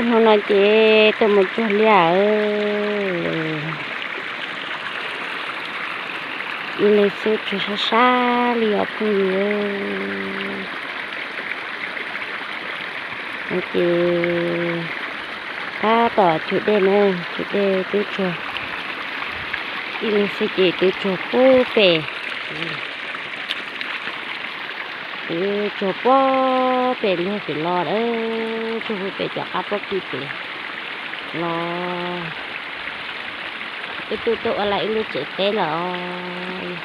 Hnub no ces tuaj mus tsuag liaj, ib leeg xwb tsuag sab sab li os phooj ywg. No ces tab tom cug dej na, cug dej twb tsuag, ib leeg xwb ces twb tsuag pub pem, twb tsuag pub pem luag pem los lawm, tsuag pub pem cov qab pob kws pem los. Wb twb tuaj ua lawm ib lub tsev teb lawm os.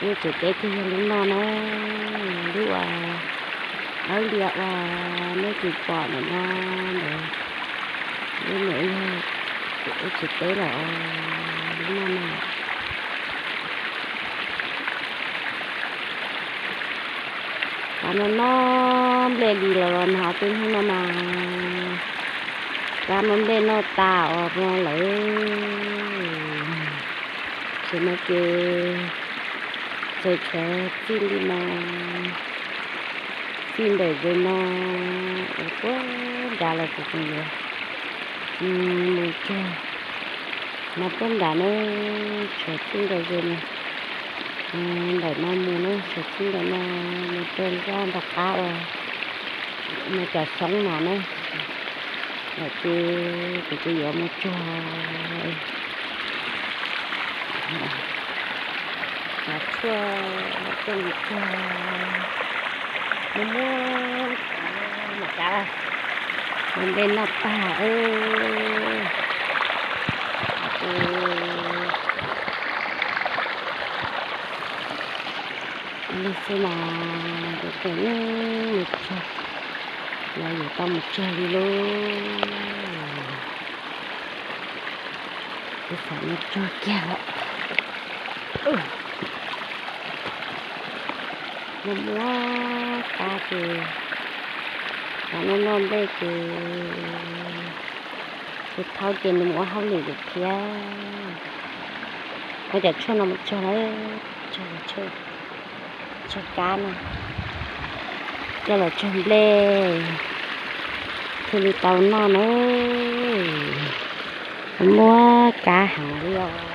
Lub tsev teb twb yog lub no na, lub uas dawb lias uas nej tsis pom ntawm no ntawd, lub ntawd yog lub tsev teb lawm os, lub no na. Kav no noj nplej li los los nag tej hnub no mas, kav no nplej noj tas os no lawm. Tam sim no ces txawm tshuav txij li no, txij ntawm ze no uas puag nrad los kuv tseem yuav mus tsuag no puag nrad na, tshuav txij ntawm ze no, ntawm no mus na, tshuav txij ntawm no mus rau zaj nram qab uas no cov xyoob no na. Lawm ces kuv tseem yuav mus tsuag cov tshuaj coj mus tsuag, muab muab kav, muab nplej noj tag. Ib leeg xwb mas kuv tseem mus tsuag, los yuav tau mus tsuag li lauj. Kuv xav mus tsuag kiag lawm. Nws muab kav ces, kav noj noj nplej ces, ces thaub ces nws mus ua hauj lwm lawm thiab. Muab cov tshuaj no mus tsuag lawm, tsuag, tsuag kab no, coj los tsuag nplej thiaj li tau noj na. Muab kav heev li os.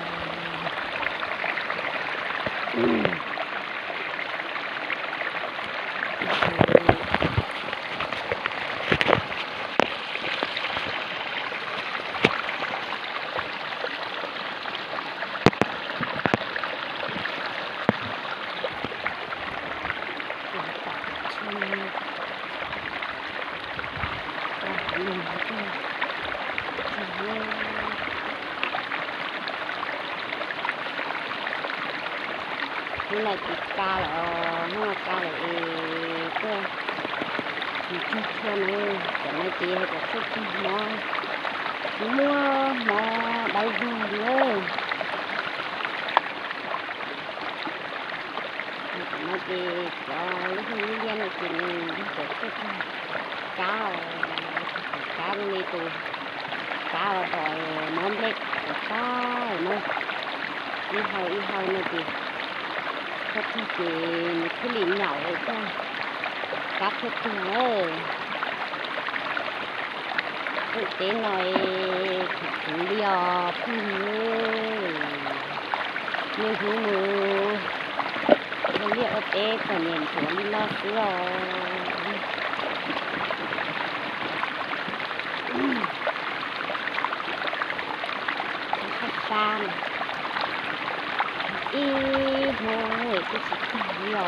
Hnub no ces kav lawm, hnub no kav lawm es tuaj mus tsuag tshuaj na. Cov no ces yog cov tshuaj tsuag hmoov, muab hmoov dawb vog na. Cov no ces cov lub hwj lub liab no ces nws yog cov tshuaj tsuag kab, kab li tus kab uas dom muab nplej kom sab na. Ib hau ib hau no ces koj tsuag ces nws thiaj li nyaum, kab thiaj tuag na. Pem teb no khuv khuv li os phooj ywg, nej hnub mus ua liaj ua teb kom nyiam ntsuav li no xwb os. Sab sab na, ib hnub twb tsis tag li os.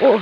Ua